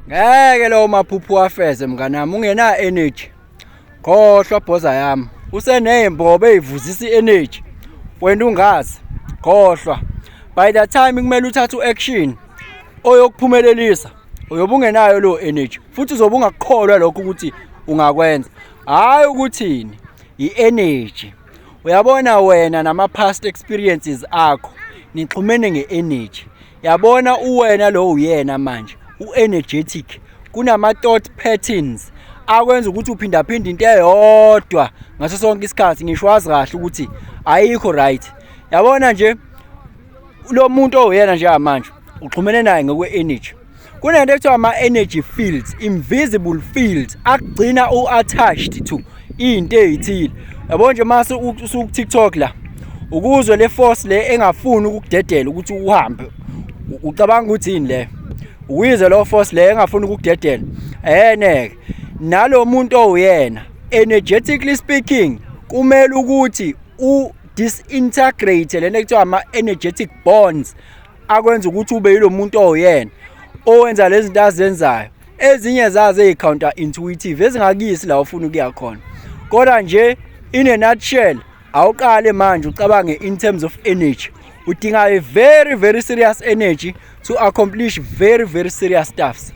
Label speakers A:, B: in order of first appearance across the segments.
A: Ngeke lowo maphupho wafeze mnganami ungena energy. Khohlwa bhoza yami. Usenezimbobo ezivuzisa i-energy. Wena ungazi. Khohlwa. By the time kumele uthathe u-action oyokuphumelelisa uyobe ungenayo leyo energy futhi uzobe ungakukholwa lokho ukuthi ungakwenza. Hhayi ukuthini, i-energy. Uyabona wena nama-past experiences akho nixhumene nge-energy. Yabona uwena lo uyena manje u-energetic kunama-thought patterns akwenza ukuthi uphindaphinda into eyodwa ngaso sonke isikhathi ngisho wazi kahle ukuthi ayikho right. Yabona nje lo muntu owuyena njengamanje uxhumene naye ngokwe-energy. Kunento ekuthiwa ama-energy fields, invisible fields akugcina u-attached to into ey'thile. Yabo nje mase usuku-TikTok la ukuzwe le force le engafuni ukukudedela ukuthi uhambe ucabanga ukuthi yini le uyizwe lo force le engafuni ukukudedela eneke nalo muntu owuyena energetically speaking kumele ukuthi u disintegrate lento ekuthiwa ama energetic bonds akwenza ukuthi ube yilo muntu owuyena owenza lezi zinto azenzayo. Ezinye zazo eyi-counter intuitive ezingakuyisi la ufuna ukuya khona. Kodwa nje in a nutshell awuqale manje ucabange in terms of energy. Udinga a very very serious energy to accomplish very very serious stuffs.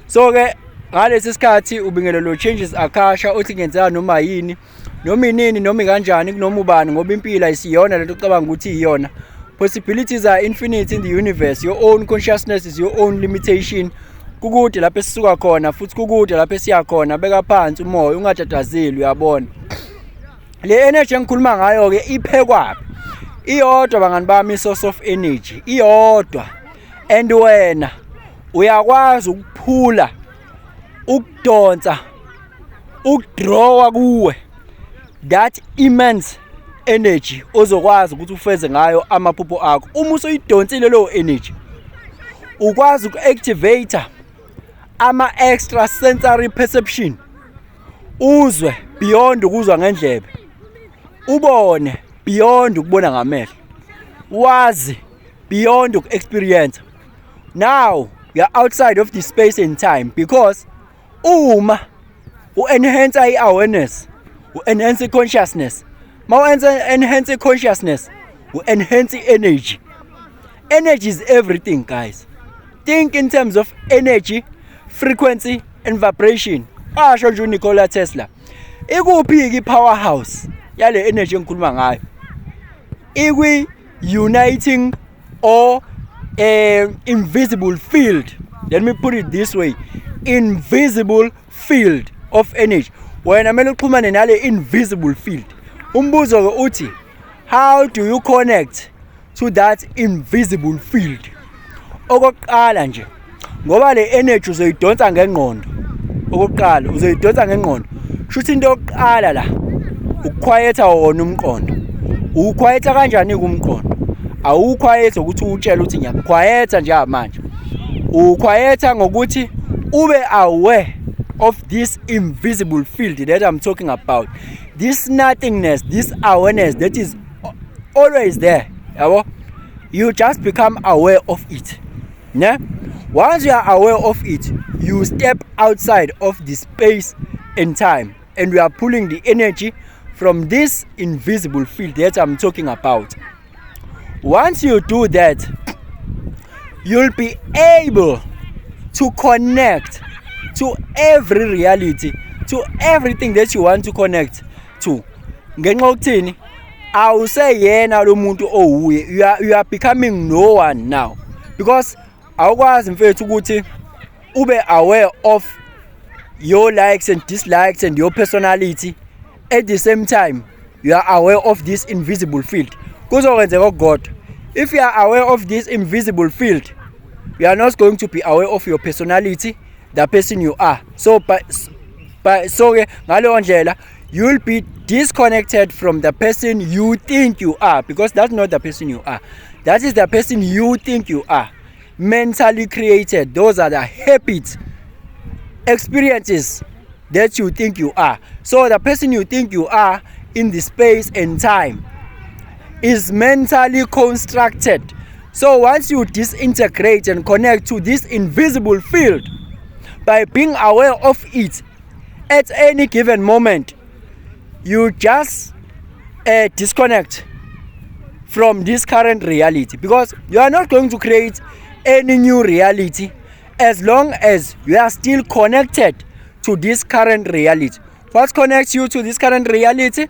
A: So ke ngalesi sikhathi ubingelelo Changes Akasha othi kungenzeka noma yini noma inini noma kanjani kunoma ubani ngoba impilo ayisiyona lento ocabanga ukuthi iyona. Possibilities are infinite in the universe. Your own consciousness is your own limitation. Kukude lapho esisuka khona futhi kukude lapho esiya khona. Beka phansi umoya ungatatazeli uyabona. Le energy engikhuluma ngayo ke iphekwaphi? Iyodwa bangani bami i-source of energy iyodwa. And wena uyakwazi ukuphula, ukudonsa, ukudrawa kuwe that immense energy ozokwazi ukuthi ufeze ngayo amaphupho akho. Uma usuyidonsile leyo energy ukwazi uku-activate ama-extra sensory perception, uzwe beyond ukuzwa ngendlebe, ubone beyond ukubona ngamehlo, wazi beyond uku-experience. Now you are outside of the space and time because uma u-enhance i-awareness, u-enhance i-consciousness. Ma u-enhance i-consciousness, u-enhance i-energy. Energy is everything, guys. Think in terms of energy, frequency and vibration. Asho nje uNikola Tesla. Ikuphi-ke i-powerhouse yale energy engikhuluma ngayo? Ikwi uniting or invisible field. Let me put it this way, invisible field of energy. Wena kumele uxhumane nale invisible field. Umbuzo ke uthi, how do you connect to that invisible field? Okokuqala nje, ngoba le energy uzoyidonsa ngengqondo. Okokuqala uzoyidonsa ngengqondo. Shuthi into yokuqala la ukukhwayetha wona umqondo. Uwukhwayetha kanjani kumqondo? Awukhwayetha ukuthi uwutshele ukuthi ngiyakukhwayetha njengamanje. Uwukhwayetha ngokuthi ube aware of this invisible field that I'm talking about. This nothingness, this awareness that is always there. Yabo? You just become aware of it. Ne? Once you are aware of it, you step outside of the space and time, and we are pulling the energy from this invisible field that I'm talking about. Once you do that, you'll be able to connect to every reality, to everything that you want to connect to. Ngenxa yokuthini? Awuseyena lo muntu owuye. You are becoming no one now, because awukwazi mfethu ukuthi ube aware of your likes and dislikes and your personality at the same time you are aware of this invisible field. Kuzokwenzeka okukodwa: if you are aware of this invisible field, you are not going to be aware of your personality, the person you are. So but so ke ngaleyo ndlela you'll be disconnected from the person you think you are, because that's not the person you are. That is the person you think you are, mentally created. Those are the habits, experiences that you think you are. So the person you think you are in the space and time is mentally constructed. So once you disintegrate and connect to this invisible field, By being aware of it at any given moment, you just disconnect from this current reality, because you are not going to create any new reality as long as you are still connected to this current reality. What connects you to this current reality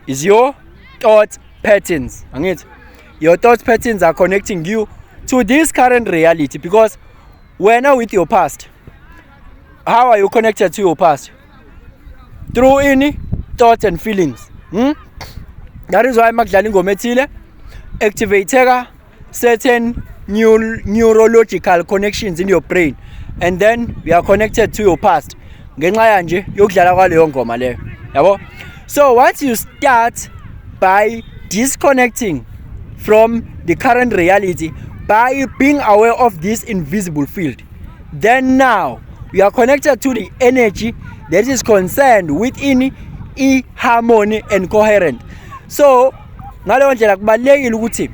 A: is your thought patterns. Angithi your thought patterns are connecting you to this current reality, because wena with your past, how are you connected to your past? Through ini? Thoughts and feelings. That is why makudlala ingoma ethile, activate certain neurological connections in your brain, and then you are connected to your past ngenxa yanje yokudlala kwaleyo ngoma leyo, yabo. So once you start by disconnecting from the current reality by being aware of this invisible field, then now you are connected to the energy that is concerned within i-harmony and coherent. So ngaleyo ndlela kubalulekile ukuthi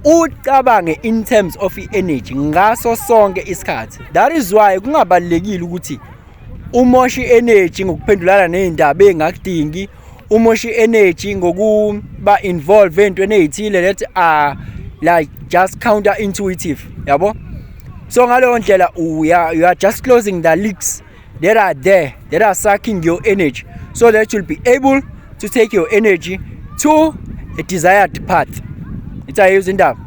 A: ucabange in terms of i-energy ngaso sonke isikhathi. That is why kungabalulekile ukuthi umoshe i-energy ngokuphendulana nezindaba ezingakudingi, umoshe i-energy ngokuba involve entweni ezithile that are like just counter intuitive, yabo. So ngaleyo ndlela you are just closing the leaks that are there, that are sucking your energy, so that you'll be able to take your energy to a desired path. Ithi ayizwa indaba.